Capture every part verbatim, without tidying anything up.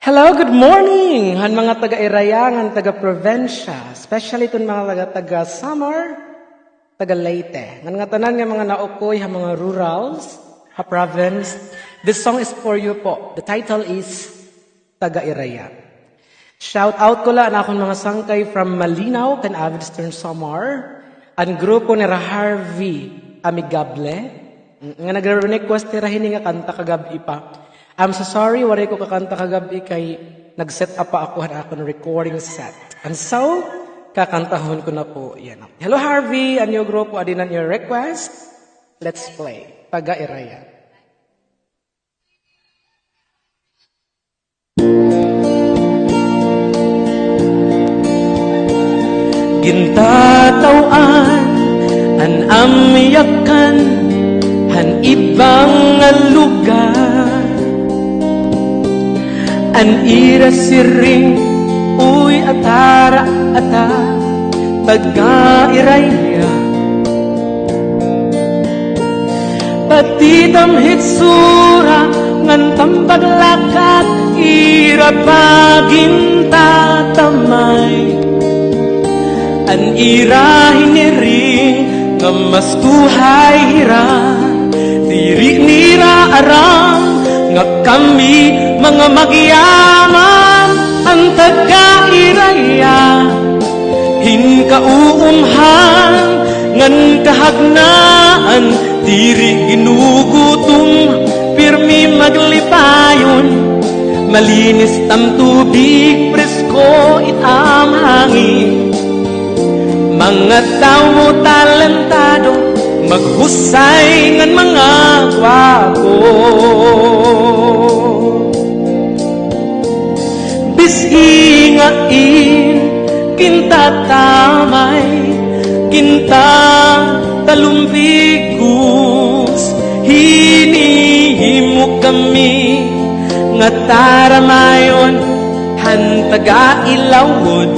Hello, good morning han mga taga-Iraya ngan taga-probinsya, especially iton mga taga, taga-Samar, taga-Leyte, ngan ngatanan nga mga naukoy ha mga rurals, ha province. This song is for you po. The title is Taga-Iraya. Shout out ko la an akon mga sangkay from Malinaw kan Avid, Eastern Samar, an grupo nira Harvey Amigable, nga nagre-request hira hini nga kanta kagab-i pa. I'm so sorry, waray ko kakanta kagab-i kay nag-set up pa ako han akon recording set. And so, kakantahon ko na po yana. Hello, Harvey, an iyo grupo, adi na an iyo request. Let's play. Taga-Iraya. Gintataw-an an amyakan han iba nga lugar. An ira siring, uy, atara, ata, taga-Iraya. Pati it am hitsura ngan it am paglakat, ira pa gintatamay. An ira hiniring nga mas tuhay hira, diri nira aram nga kami mga magyaman. An taga-Iraya hin kauumhan ngan kahagnaan, diri ginugutom, pirmi maglipayon. Malinis it am tubig, presko it am hangin. Mga tawo mo talentado, maghusay ngan mga gwapo. Bisngi nga in gintatamay, gintatalumbigus, hinihimo kami nga taramayon han taga-Ilawod.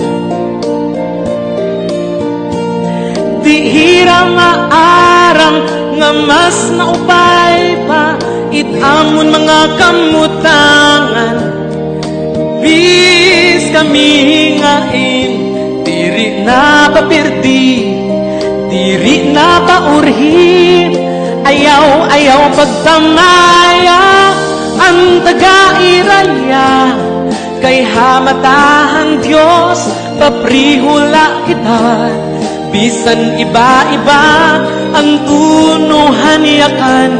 Di hira maaram nga mas naupay pa it amon mga kamutangan. Bis kami nga in diri na papirdi, diri na paurhi, ayaw, ayaw pagtamaya an taga-Iraya. Kay ha mata han Dios, papriho la kita. Bisan iba-iba an tono han yakan,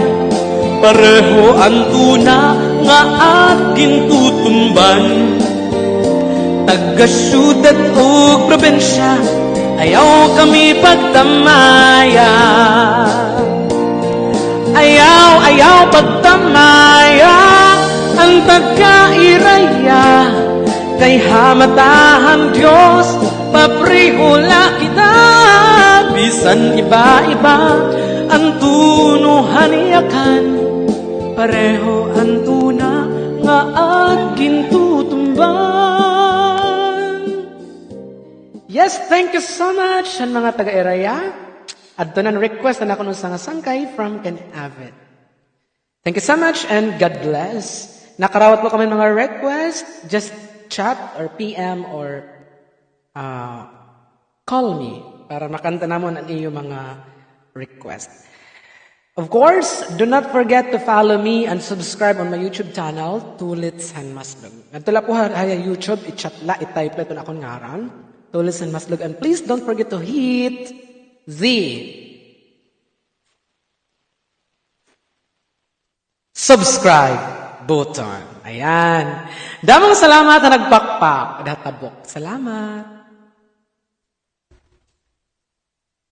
pareho an tuna nga at gintutumban. Taga-syudad ug probinsya, ayaw kami pagtamaya. Ayaw, ayaw pagtamaya an taga-Iraya, kay ha mata han Dios, papriho la kita. Bisan iba-iba an tono han yakan, pareho an tuna nga at gintutumban. Yes, thank you so much, an mga taga-Iraya. Adto na an request han akon usa nga sangkay from Ken Avid. Thank you so much and God bless. Nakarawat po kami mga request, just chat or P M or, ah, call me para makanta namon an iyo mga request. Of course, do not forget to follow me and subscribe on my YouTube channel, Tulits han Maslog. Adto la po ha, ha YouTube, i-chat la, i-type la iton akon ngaran, Tulits han Maslog. And please don't forget to hit the subscribe button. Ayan. Damo nga salamat ha nagpakpak. Databok. Salamat.